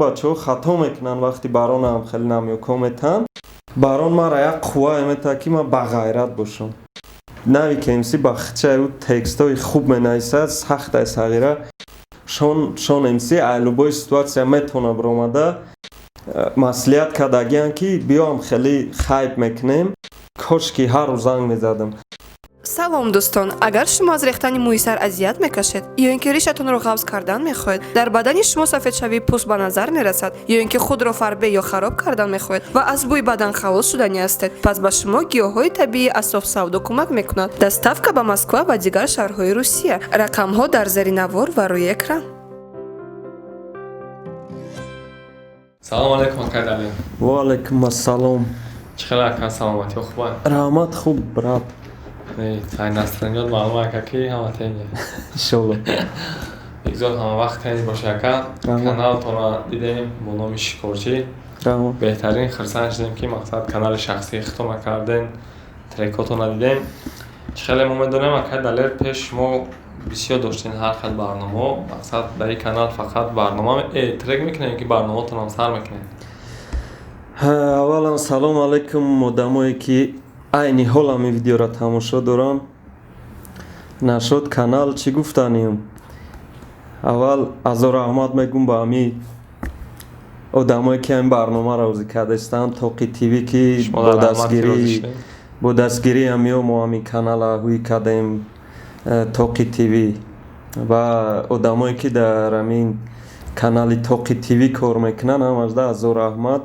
Бачаҳо хато мекунанд, вақти баронам хеле намёко метаҳанд. Барон мара як қуввае метаҳад, ки ман бағайрат бошам. Нави КМС ба хичаи ӯ текстҳои хуб менависад, сахтай сағира. Шон МС ай любой ситуация метавона биромада. Маслиҳат кардагиянд, ки биёам, хеле хайп мекунем. Кошки ҳар рӯз занг мезадам. Салом, дӯстон! Агар шумо аз рехтани мӯи сар азият мекашед ё ин ки ришатонро ғафз кардан мехоҳед, дар бадани шумо сафедшавии пӯст ба назар мерасад ё ин ки худро фарбе ё хароб кардан мехоҳед ва аз бӯи бадан халос шудани ҳастед, пас ба шумо гиёҳҳои табиии Асоф Савдо кӯмак мекунад. Доставка ба Москва ва дигар шаҳрҳои Русия. Рақамҳо дар зери навор ва рӯи экран. Салом алейкум, акай Далер. Ва алайкум ассалом. Чӣ хел, ака, саломатиҳо хубанд? Раҳмат, хуб, брат. Тай настроениёт маълум, ака, ки ҳама тенҷа. Иншолло. Бигзор ҳама вақт тенҷ боша, ака. Каналтонро дидем бо номи Шикорчӣ. Беҳтарин, хурсанд шудем, ки мақсад канали шахсии худтонро кардем, трекотонро дидем. Чӣ хеле мо медонем, акай Далер, пеш шумо бисёр доштем ҳар хел барномаҳо. Мақсад, дар ин канал фақат барнома трек мекунем, ки барномаотонам сар мекунем? Аввалан, салом алайкум одамое, ки айни ҳол ҳамин видеоро тамошо дорам. Нашод канал чӣ гуфтанем? Аввал азор раҳмат мегӯм ба ҳамин одамое, ки ҳамин барномаро розӣ кардастанд, Тоқи ТВ, ки бо дастгирии ҳамиё мо ҳамин канала ҳуй кардем, Тоқи ТВ, ва одамое, ки дар ҳамин канали Тоқи ТВ кор мекунанд, ҳамашда азор раҳмат.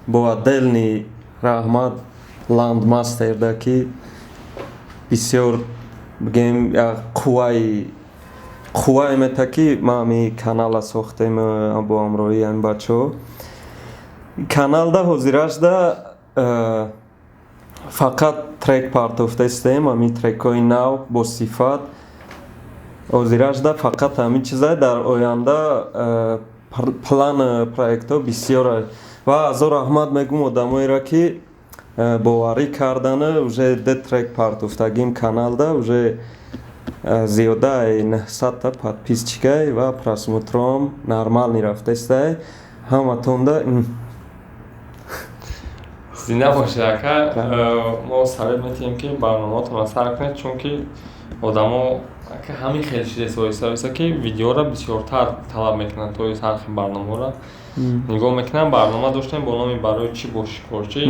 Бо отдельный раҳмат Ландмастерда, ки бисёр, бигем, як қуввае мета, ки ма ҳамин канала сохтем бо ҳамроҳии ҳамин бачаҳо. Каналда ҳозирашда фақат трек партофтаистем, ҳамин трекҳои нав бо сифат. Ҳозирашда фақат ҳамин чиза. Дар оянда план, проектҳо бисёра. Ва азор раҳмат мегӯм одамоеро, ки боварӣ карданы. Уже ду трек партофтагим каналда, уже зиёдаи 900-та подписчикай ва просмотром нормальный рафтаистай ҳаматонда. Зинда бошед, ака. Мо совет метиҳем, ки барномаотонро сар кунед, чунки одамо, ака, ҳамин хел чизест, оҳиста оҳиста ки видеоро бисёртар талаб мекунанд, то ҳар хел барномаҳоро нигоҳ мекунанд. Барнома доштем бо номи «Барои чӣ бо шикорчӣ»,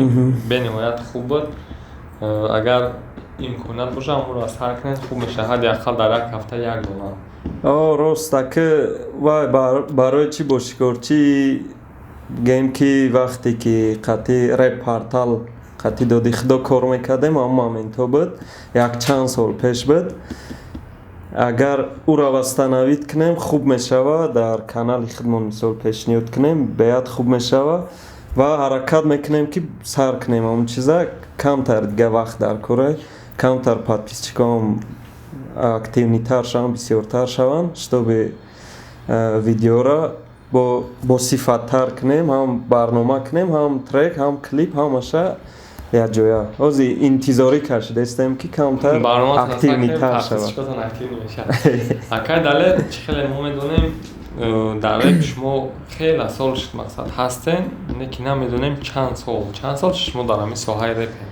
бениҳоят хуб буд. Агар имконият боша, ҳамонро сар кунед, хуб мешавад, ҳадди ақал дар як ҳафта як дона. О, рост, ака, вай «Барои чӣ бо шикорчӣ» гӯем, ки вақте ки қатъи Реп Портал, қатъи Доди Худо кор мекардем, ҳамон моментҳо буд, якчанд сол пеш буд. Агар ӯро восстановить кунем, хуб мешавад, дар канали худмон мисол пешниҳод кунем, беҳад хуб мешавад. Ва ҳаракат мекунем, ки сар кунем ҳамон чиза. Камтар дига вақт дар кора, камтар подписчиком активныйтар шаванд, бисёртар шаванд, чтобы видеоро босифаттар кунем, ҳам барнома кунем, ҳам трек, ҳам клип, ҳамаша якҷоя. Ҳозир интизорӣ кашидаистем, ки камтар активныйтар шавад. Акай Далер, чӣ хеле мо медонем, дар реп шумо хеле сол шуд, мақсад, ҳастен, не ки намедонем чанд сол шумо дар ҳамин соҳаи репен?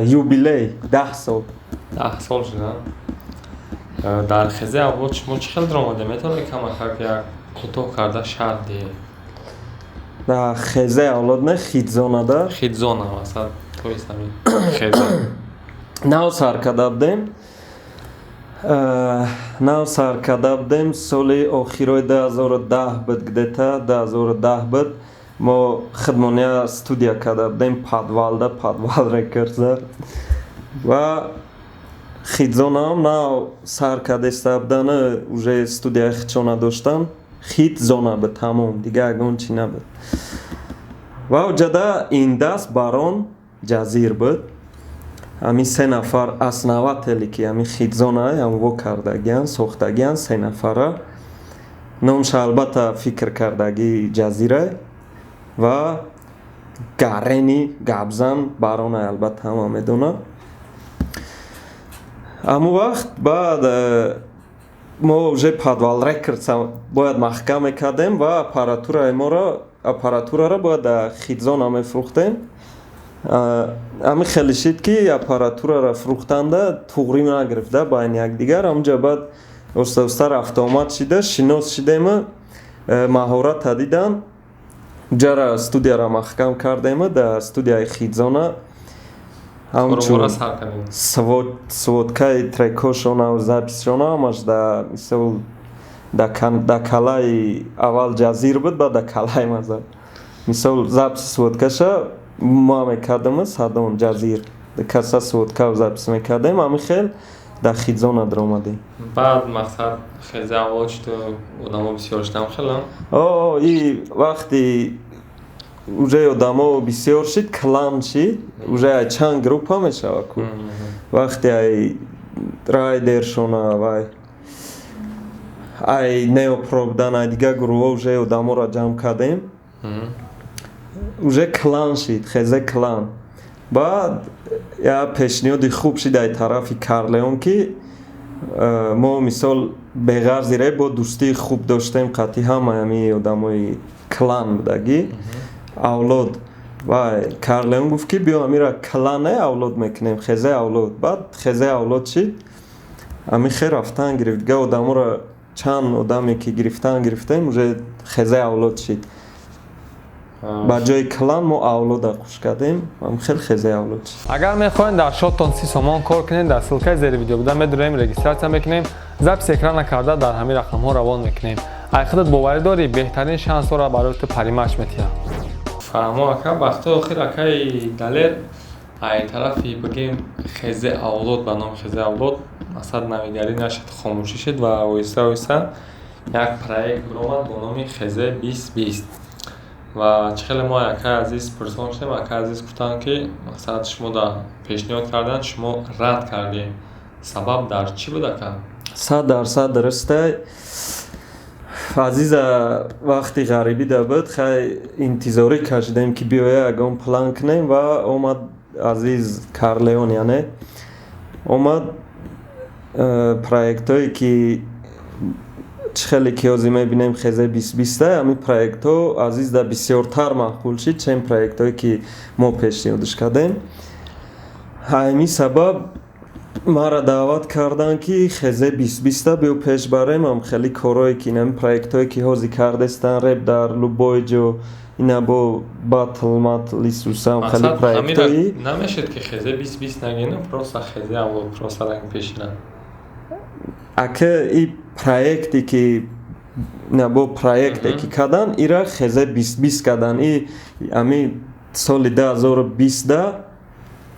Юбилей 10 сол. 10 сол шуда. Дар хези аввал шумо чӣ хел даромаде? Метавонед камакак як кӯтоҳ карда шарҳ диҳед? Дар хезаи авлод не, хитзонада. Хитзона, масалан, то есть ҳамин хеза. Нав сар карда будем, нав сар карда будем, соли охирои 2010 буд, где-то 2010 буд. Мо худмон я студия карда будем подвалда, Подвал Рекордса, ва хитзонаам нав сар кардаиста будан, уже студияи худшона доштан. Хитзона буд, тамом, дигар ягон чӣ набуд. Ва оҷада Индас, Барон, Ҷазир буд. Ҳамин се нафар основатели, ки ҳамин хитзона ҳамво кардагиян, сохтагиян, се нафара. Номша, албатта, фикр кардагӣ Ҷазира ва гарени гапзан Барона, албатта, ҳама медонад. Ҳамон вақт баъд Мо уже Подвал Рекордс бояд маҳкам мекардем ва аппаратураи моро, аппаратураро бояд дар Хитзона мефурӯхтем. Ҳамин хеле шид, ки аппаратураро фурӯхтанда туғрӣ нагирифта байни якдигар. Ҳамунҷа баъд оста оста рафтуомад шида, шинос шидему маҳората дидан, ҷара студияро маҳкам кардему дар студияи Хитзона ҳамчун сводкаи трекҳошона, записшона ҳамаш да, мисол, да калаи аввал Ҷазир буд, баъд да калаи маза, мисол, записи сводкаша ма мекардам, Садон, Ҷазир каса сводка запись мекардем. Ҳамин хел дар Хитзона даромадем. Баъд, мақсад, хеле аввал шуду одамо бисёр шудам хелам. О, и вақти уже одамо бисёр шид, клан шид, уже ай чанд группа мешава ку. Вақте ай райдершона, вай ай Неопробдан, ай дигар гурӯҳҳо уже одаморо ҷамъ кардем, уже клан шид, Хезе клан. Баъд як пешниҳоди хуб шид ай тарафи Карлеон, ки мо, мисол, беғарзи реп бо дӯстии хуб доштем қатъи ҳамаи ҳамин одамои клан будагӣ авлод. Вай Карлеон гуфт, ки биё, амира клане авлод мекунем, Хезе авлод. Баъд Хезе авлод шид. Ҳамин хел рафтан гирифт. Дига одаморо, чанд одаме ки гирифтан гирифтем, уже Хезе авлод шид. Ба ҷои клан мо авлода хуш кардем. Ҳамин хел Хезе авлод шид. Агар мехоҳед дар шоттон 30 сомон кор кунед, дар ссылкаи зери видео буда медуроем, регистрация мекунем, запись экрана карда дар ҳамин рақамҳо равон мекунем. Ай худат боварӣ дорӣ, беҳтарин шансҳоро барои ту Паримач метиҳад. Фаҳмо, ака. Вақтҳои охир акаи Далер ай тарафи, бигем, Хезе авлод, ба номи Хезе авлод, мақсад, навигарӣ нашид, хомӯшӣ шид ва оҳиста оҳиста як проект биромад бо номи Хезе 2020. Ва чӣ хеле мо акаи Азиз пурсон шудем, акаи Азиз гуфтанд, ки, мақсад, шумо да пешниҳод карданд, шумо рад кардем. Сабаб дар чӣ буд, ака? 100% дурустай. Азиза вақти ғарибида буд, хай, интизорӣ кашидем, ки биёя, ягон план кунем. Ва омад Азиз Карлеон, яъне омад. Проектҳое ки чӣ хеле ки ҳозир мебинем, Хезе 2020-а, ҳамин проектҳо Азизда бисёртар маъқул шид, чем проектҳое ки мо пешниҳодш кардем. Ҳамин сабаб маро даъват карданд, ки Хезе 2020-а биё пеш барем. Ам хеле корҳое ки ин проектҳое ки ҳозир кардестан, реп дар любой ҷо, ина бо батл матл исусам, хеле проектҳои Намешед, ки Хезе 2020 нагинам, просто Хезе авлод, просто ранг пешина. Ака, и проекте ки на бо проекте ки кардан, ира Хезе 2020 кардан. И ами соли 2020-да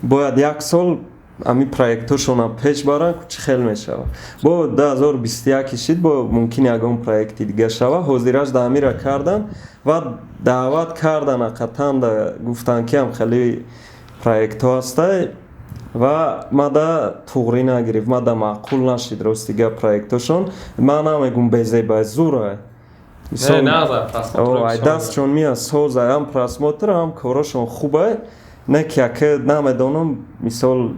бояд як сол ами проектҳошона пеш баранд, чӣ хел мешавад. Бо 2021 шид, бо мумкин ягон проекти дига шава. Ҳозираш да амира кардан ва даъват кардан, ҳақиқатан да гуфтанд, ки ам хеле проектҳо ҳастай. Ва мада туғрӣ нагирифт, мада маъқул нашид, рости гап, проектҳошон. Ман намегум безебай, зурай, дастшон меяд, созай, ҳам просмотр, ҳам корошон хубай. Не ки яке намедонам, мисол,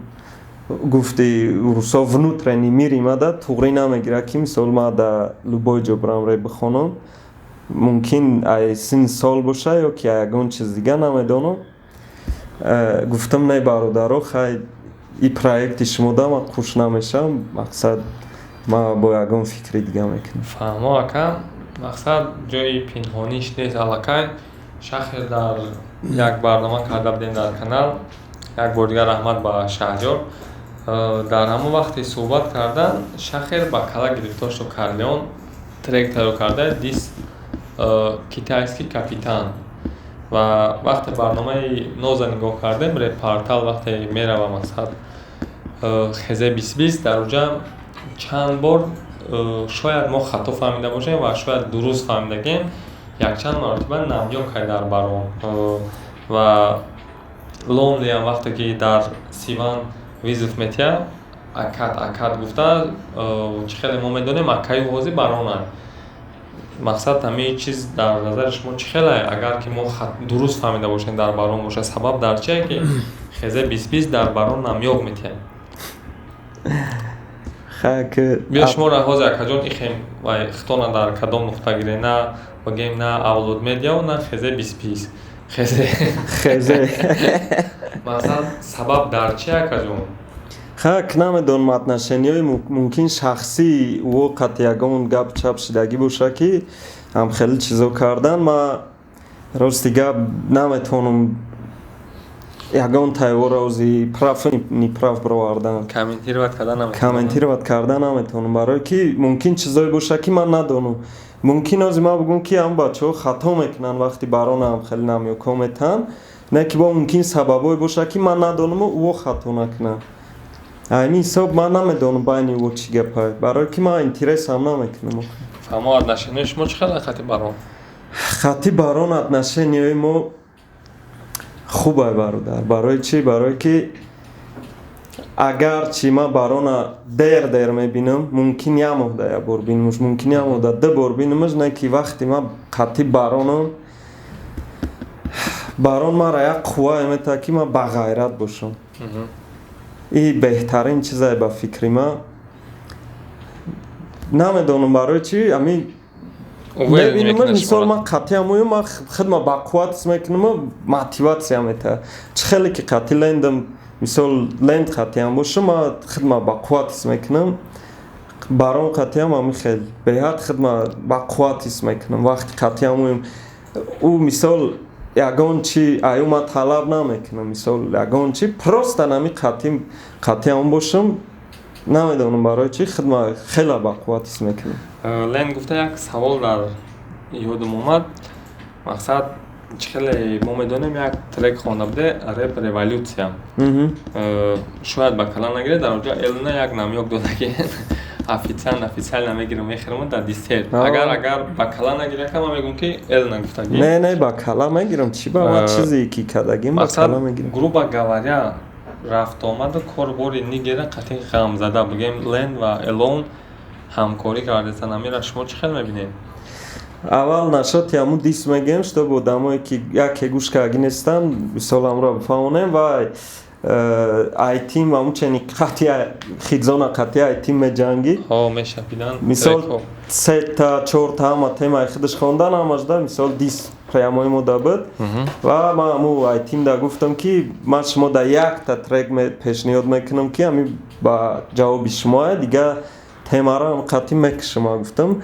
гуфти русо, внутренний мири мада туғрӣ намегирад, ки, мисол, ма да любой ҷо бирам, реп бихонам. Мумкин ай синни сол боша ё ки ягон чиз дига, намедонам. Гуфтам: не, бародаро, хай, и проекти шумо да ман хуш намешавам. Мақсад, ма бо ягон фикри дига мекунам. Фаҳмо, ака. Мақсад, ҷои пинҳониш нест. Аллакай шахе дар як барнома карда будем дар канал. Як бор дигар раҳмат ба Шаҳриёр. Дар ҳамон вақте суҳбат кардан, Шахер ба кала гирифтор шуд. Карлеон трек тайёр карда, дисс «Китайский капитан». Ва вақте барномаи Ноза нигоҳ кардем, Репортал, вақте мерава, мақсад, Хезе 2020, дар уҷа чанд бор, шояд мо хато фаҳмида бошем ва шояд дуруст фаҳмидагем, якчанд маротиба намёк кард дар барон. Ва Лонлиам вақте ки дар Сиван вызов метиҳад, акат акат гуфта, чӣ хеле мо медонем, акаи ҳозир баронанд. Мақсад, ҳамин чиз дар назари шумо чӣ хеле, агар ки мо дуруст фаҳмида бошем, дар барон бошад, сабаб дар чие, ки Хезе 2020 дар барон намёк метиҳад? Биё, шуморо ҳозир, акаҷон, ихем вай хитона дар кадом нуқта гирем? На бигем, на Авлод Медиа, на хезе 2020 хезе. Хезе. Масалан, сабаб дар чи, акаҷон? Хак, намедонам, отношения ҳои мумкин шахсӣ ӯ қат ягон гап чап шидагӣ боша, ки ҳам хеле чизо кардан. Ма рости гап наметавонам ягон тайвора ози прав, неправ бировардан. Комментировать кардан наметавонам. Комментировать кардан наметавонам, барое ки мумкин чизое боша, ки ман надонам. Мумкин ози ман бигӯм, ки ҳам бачаҳо хато мекунанд, вақти баронаам хеле намёко метаҳанд, не ки бо мумкин сабабое боша, ки ман надонаму ӯ хато накунад. Ҳамин ҳисоб ман намедонам байни ӯ чӣ гапае, барое ки ман интерес ам намекунам. Фаҳмо. Отношения и шумо чӣ қадар хати барон? Хати барон отношения ҳои мо хубай, бародар. Барои чӣ? Барое ки агарчи ман барона дер дер мебинам, мумкин як моҳда як бор бинамаш, мумкин як моҳда ду бор бинамаш, не ки вақте ман қатъи баронам, барон мара як қуввае метаҳад, ки ман бағайрат бошам. И беҳтарин чизае ба фикри ман. Намедонам барои чӣ, ами мебинам, мисол, ман қатъи ҳамоё ман худма бақувват ҳис мекунам, мотивация метаҳад. Чӣ хеле ки қатъи лендам, мисол, ленд қатъиам бошам, ман худма бақувват ҳис мекунам. Барон қатъиам ҳами хел беҳад худма бақувват ҳис мекунам вақти қатъи ҳамоем. Ӯ, мисол, ягон чи аю ман талаб намекунам, мисол, ягон чи, просто нами қатъиам бошам. Намедонам барои чӣ, худма хеле бақувват ҳис мекунам. Лен гуфта, як савол дар ёдум омад. Мақсад, чӣ хеле мо медонем, як трек хонда буде, «Реп революция». Шояд ба кала нагиред, дар онҷо Элна як намёк дода, ки официант официально мегирам, мехӯрам дар десерт. Агар ба кала нагирад, ман мегӯям, ки Элна гуфтагӣ. Не, ба кала мегирам. Чӣ ба ман чизе ки кардагим, ба кала мегирам. Грубо говоря, рафтуомаду корбори Нигера қатъи ғамзада, бигем, Лен ва Элон ҳамкорӣ кардастанд, амира шумо чӣ хел мебинед? Аввал нашоти ҳамун дис мегӯем, чтобы одамое ки яке гӯш кардаги нестанд, мисол, ҳамро бифаҳмонем. Ва айтим ҳамун қатъи хитзона, қатъи айтим меҷангид. Мисол, сета, чорта ҳама темаи худаш хондан, ҳамашда, мисол, дис прямой мода буд. Ва ман ҳаму айтимда гуфтам, ки ман шумо да якта трек пешниҳод мекунам, ки ҳами ба ҷавоби шумоя, дига темаро ҳам қатъи мекушам. Гуфтам,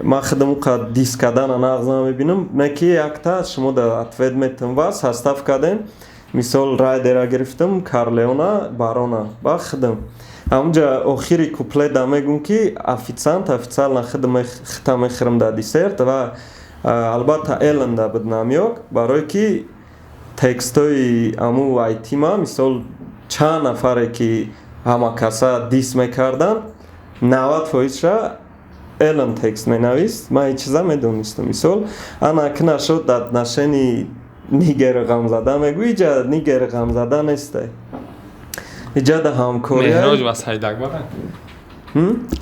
ман худам уқа дис кардана нағз намебинам, не ки якта шумо да ответ метам. Ва состав кардем, мисол, Райдера гирифтам, Карлеона, Барона ба худам. Ҳамунҷа охири куплет да мегӯм, ки официант официально худам хита мехӯрам дар десерт. Ва албатта, Эленда буд намёк, барое ки текст ҳои аму айтима, мисол, чанд нафаре ки ҳама каса дис мекарданд, 90 фоизша Элен текст менавист. Ман ҳеҷ чиза медонистам. Мисол, ана ки нашуд отношения Нигери ғамзада мегӯ, иҷа Нигери ғамзада нестай, иҷада ҳамкорӣ. Меҳроҷ ва Саидакбар.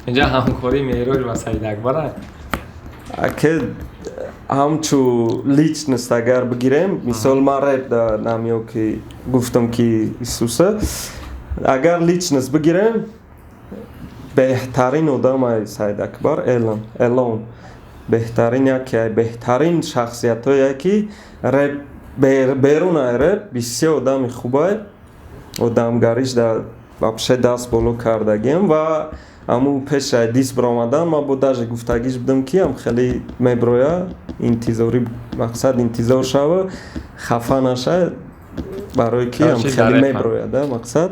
Инҷа ҳамкории Меҳроҷ ва Саидакбар. Аке, ҳамчу личность агар бигирем, мисол, ман реп да намё ки гуфтам, ки Исуса, агар личность бигирем, беҳтарин одамай Саидакбар Элон. Элон беҳтарин, яке беҳтарин шахсиятҳое, ки реп, берун ай реп, бисёр одами хубай, одамгариш да вообще даст боло кардагиам. Ва аму пешай дис биромадан ман бо даже гуфтагиш будам, ки ам хеле меброя, интизорӣ, мақсад, интизор шава, хафа наша, барое ки ам хеле меброя да. Мақсад,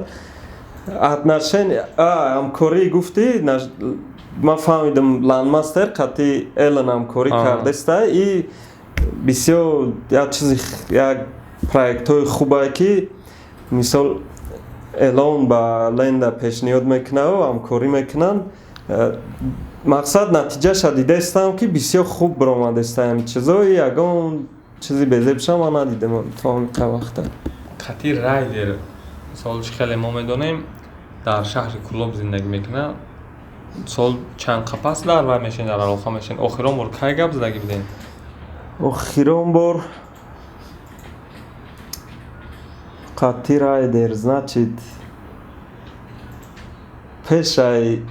отношения, ҳамкорӣ гуфтӣ, ман фаҳмидам, Ландмастер қатъи Элен ҳамкорӣ кардаста и бисёр як чизи, як проект ҳои хубае, ки, мисол, Элон ба Ленда пешниҳод мекунаву ҳамкорӣ мекунанд. Мақсад, натиҷаша дидаистам, ки бисёр хуб биромадаиста ҳамин чизо, и ягон чизи безебша ман надидам то ҳамин вақта. Қатъи Райдер, мисол, чӣ хеле мо медонем, дар шаҳри Кӯлоб зиндагӣ мекунад. Сол чанд қапас дар вай мешин, дар алоқа мешин? Охирон бор кай гап задагӣ будем? Охирон бор қатъи Райдер, значит, пешай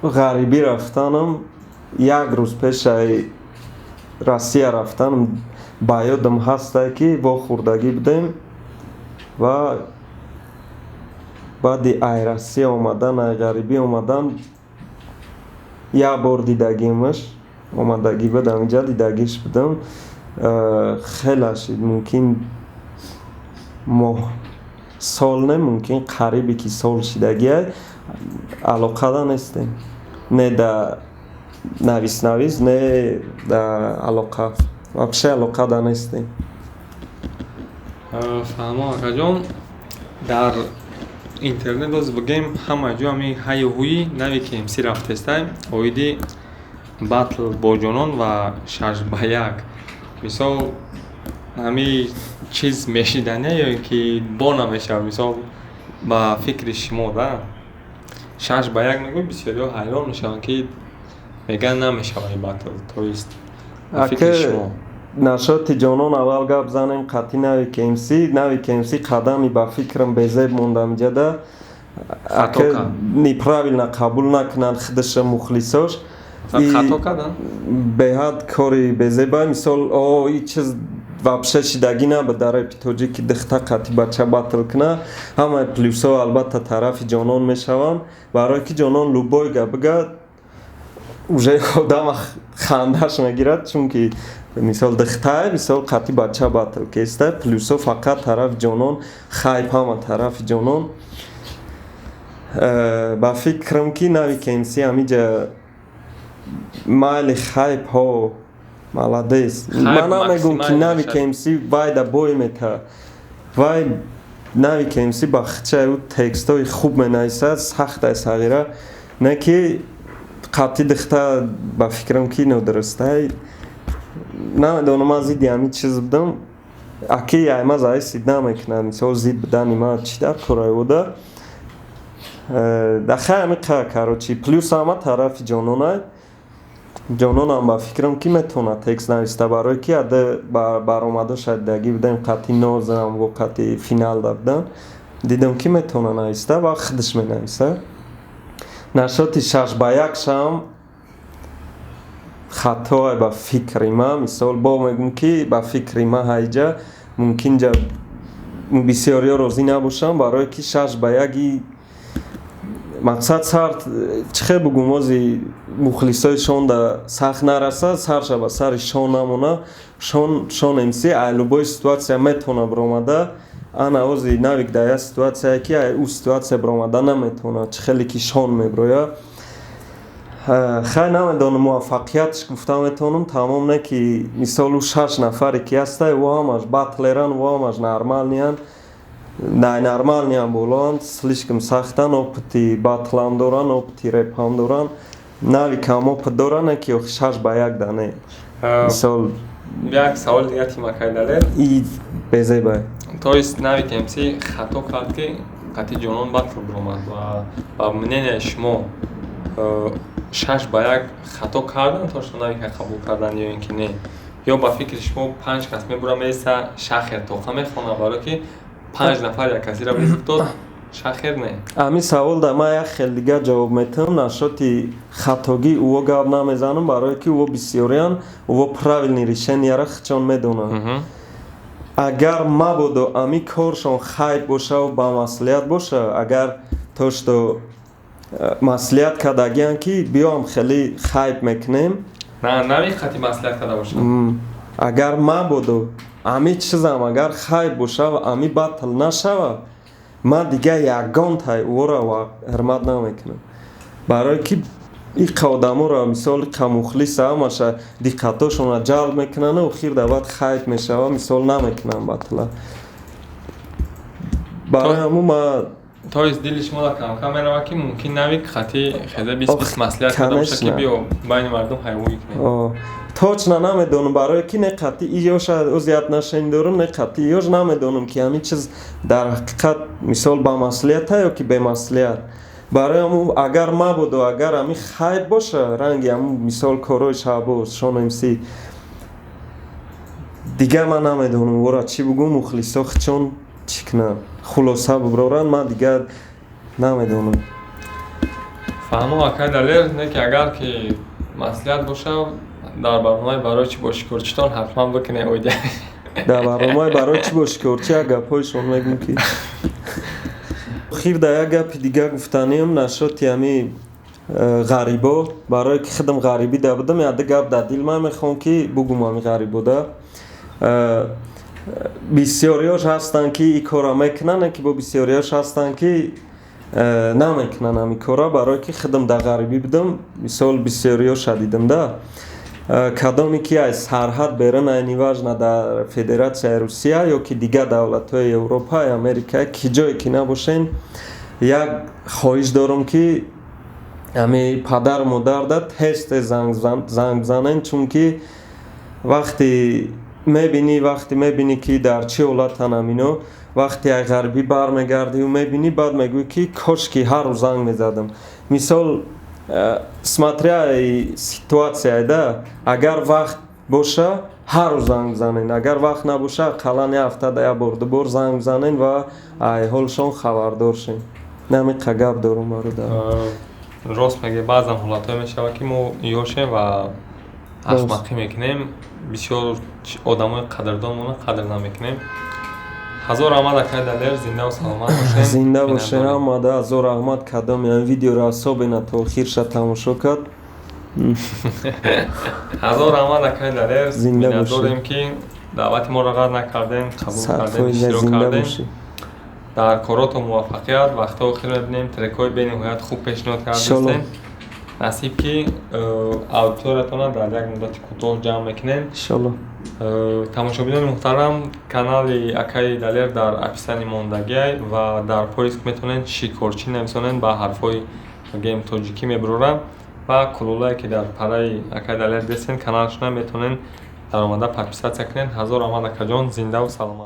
Ғарибӣ рафтанам, як рӯз пешаи Россия рафтанам, ба ёдам ҳастае, ки вохӯрдагӣ будем ва баъди ай Россия омадан, ай ғарибӣ омадан, як бор дидагимаш, омадагӣ буд, ҳаминҷа дидагиш будам. Хеле шид, мумкин моҳ, сол не, мумкин қарибе ки сол шидагиай, алоқада нестем, не да навис навис, не да алоқа, вообще алоқада нестем. Фаҳмо, акаҷон. Дар интернет боз бигем, ҳама ҷо ҳамин ҳаю ҳуи нави КМС рафтестай оиди батл бо Ҷонон ва 6 ба 1. Мисол, ҳамин чиз мешидания ё ин ки бо намешавад? Мисол, ба фикри шумо, да, 6 ба 1 мегӯй, бисёриҳо ҳайрон мешаванд, ки мегӯянд, намешавад ин батл. То есть, ба фикри шумо? Насчёти Ҷонон аввал гап занем. Қатъи нави КМС, нави КМС қадами, ба фикрам, безеб мондам ҷада. Неправильно қабул накунанд худша мухлисош. Хато карданд. Беҳад кори безеба. Мисол, о и чиз вообще шидагӣ набуд дар репи тоҷик, ки духта қатъи бача батл куна. Ҳамаи плюсҳо албатта тарафи Ҷонон мешаванд, барое ки Ҷонон любой гап бига, уже одама хандаш мегирад, чунки мисол духтае, мисол, қатъи бача батл кеста. Плюсҳо фақат тарафи Ҷонон, хайп ҳама тарафи Ҷонон. Ба фикрам, ки нави КМС ҳамиҷа майли, хайп ҳо, молодец. Ман намегӯм, ки нави КМС вайда бой мета. Вай нави КМС ба хичаи ӯ текстҳои хуб менависад, сахтай сағира, не ки қатъи духта, ба фикрам, ки нодурустай. Намедонам, ман зидди ҳамин чиз будам. Аки айма зависит намекунад. Мисол, зид будани ман чӣ дар кораи буда? Дахай, ҳамиқа, короче, плюс ҳама тарафи Ҷононай. Ҷононам, ба фикрам, ки метавонад текст нависта, барое ки ада баромадоша дидагӣ будем, қатъи нозам во қатъи финалда будан, дидам, ки метавона нависта ва худаш менависа. Насчёти 6 ба 1 шам хатое, ба фикри ман. Мисол, бо мегӯм, ки ба фикри ман ҳайҷа мумкин ҷа бисёриҳо розӣ набошанд, барое ки 6 ба 1-и мақсад сар, чӣ хел бугум, ози мухлисои шонда сахт нарасад, сарша ба сари Шон намона. Шон МС ай любой ситуация метавона биромада. Ана ози Навик дар як ситуация, ки ай ӯ ситуация биромада наметавонад, чӣ хеле ки Шон мебирояд. Хай, намедонам, муваффақиятш гуфта метавонам тамом, не ки мисол ӯ шаш нафаре ки ҳастай, ӯ ҳамаш батлеран, ӯ ҳамаш нормальныян, нормальныян, болоанд, слишком сахтан, опыти батлам доранд, опыти репам доранд. Навикам опыт доранд, не ки 6 ба 1 да не, мисол. Як саволи дигар, тимакай Далер. И безебай. То есть Навик МС хато кард, ки қатъи Ҷонон батл биромад, ва ба мненияи шумо, 6 ба 1 хато кардан, то что Навика қабул кардан, ё ин ки не? Ё ба фикри шумо, панҷ кас мебура, меиста, шахер тоқа мехонад, барое ки панҷ нафар як касира вызов дод, шахер не? Ҳамин савол да ман як хел дигар ҷавоб метавам. Насчёти хатогӣ ӯо гап намезанам, барое ки ӯо бисёриян, ӯо правильный решенияра худшон медонанд. Агар мабодо ами коршон хайб бошаву ба маслиҳат боша, агар то что маслиҳат кардагиан, ки биёам, хеле хайб мекунем. Нави хати маслиҳат карда боша. Агар мабодо ами чизам агар хайб боша ва ами батл нашава, ман дигар ягон тай ӯро ҳурмат намекунам, барое ки иқа одаморо, мисол, иқа мухлиса, ҳамаша диққатошонро ҷалб мекунанд, охир да баъд хайб мешава, мисол, намекунам батла. Барои ҳамун ман То есть дили шумо дар камкам меравад, ки мумкин Навик хати хеза бист бист маслиҳат карда боша, ки биё, байни мардум ҳайвоӣ кунем? Точно намедонам, барое ки не қатъи иёша ози отношение дорам, не қатъи иёш. Намедонам, ки ҳамин чиз дар ҳақиқат, мисол, ба маслиҳата ё ки бемаслиҳат. Барои ҳамун, агар мабодо агар ҳамин хайб боша, ранги ҳамун, мисол, корҳои Шаҳбоз, Шон МС, дигар ман намедонам ора чӣ бугӯм. Мухлисо худшон чӣ кунанд, хулоса бибароранд, ман дигар намедонам. Фаҳмо, акай Далер, не ки агар ки маслиҳат боша, дар барномаи «Барои чӣ бо шикорчитон» ҳатман бикунед оиди. Дар барномаи «Барои чӣ бо шикорчи» як гапҳоишон мегӯм, ки хир да як гапи дига гуфтаниам нашоти ҳами ғарибо, барое ки худам ғарибӣ да будам, яде гап дар дил ман мехоҳам, ки бугум. Ҳами ғарибода бисёриёш ҳастанд, ки ин корро мекунанд, ки бо бисёриёш ҳастанд, ки намекунанд ҳамин корро, барое ки худам дар ғарибӣ будам, мисол, бисёриёша дидам да. Кадоме ки аз сарҳад берун, неважно, дар Федератсияи Русия ё ки дигар давлатҳои Европа, Америка, ки ҷое ки набошен, як хоҳиш дорам, ки ҳами падару модарда тез тез занг бизанен, чунки вақте мебинӣ, ки дар чӣ ҳолатанд ҳамино, вақте ай ғарибӣ бармегардию мебинӣ, баъд мегӯӣ, ки кошки ҳар рӯз занг мезадам. Мисол, смотря ситуация да, агар вақт боша, ҳар рӯз занг бизанен, агар вақт набоша, ақаллан як ҳафтада як бор, ду бор занг бизанен ва ай ҳолшон хабардор шен. Намиқа гап дорум, бародар. Рост мегӯӣ, баъзан ҳолатҳое мешавад, ки мо ёшем ва ахмақӣ мекунем, бисёр одамои қадрдонмона қадр намекунем. Ҳазор раҳмат, акай Далер, зиндаву саломат бошем. Зинда бошен ҳамада, ҳазор раҳмат, кадоми ҳамин видеоро асобена то охирша тамошо кард. Ҳазор раҳмат, акай Далер. Зинда Миннатдорем, ки даъвати моро рад накардем, қабул кардем, иштирок кардем. Дар коротон муваффақият, вақтҳои охир мебинем, трекҳои бениҳоят хуб пешниҳод кардастем. Насиб, ки аудиториятонро дар як муддати кӯтоҳ ҷамъ мекунем. Иншолло. Тамошобинони муҳтарам, канали акаи Далер дар описании мондагиай ва дар поиск метавонед «Шикорчӣ» нависонед, ба ҳарфҳои гем тоҷикӣ мебурорам ва кулулае, ки дар параи акаи Далер дестен, каналашона метавонед даромада подписаться кунед. Ҳазор раҳмат, акаҷон, зиндаву саломат.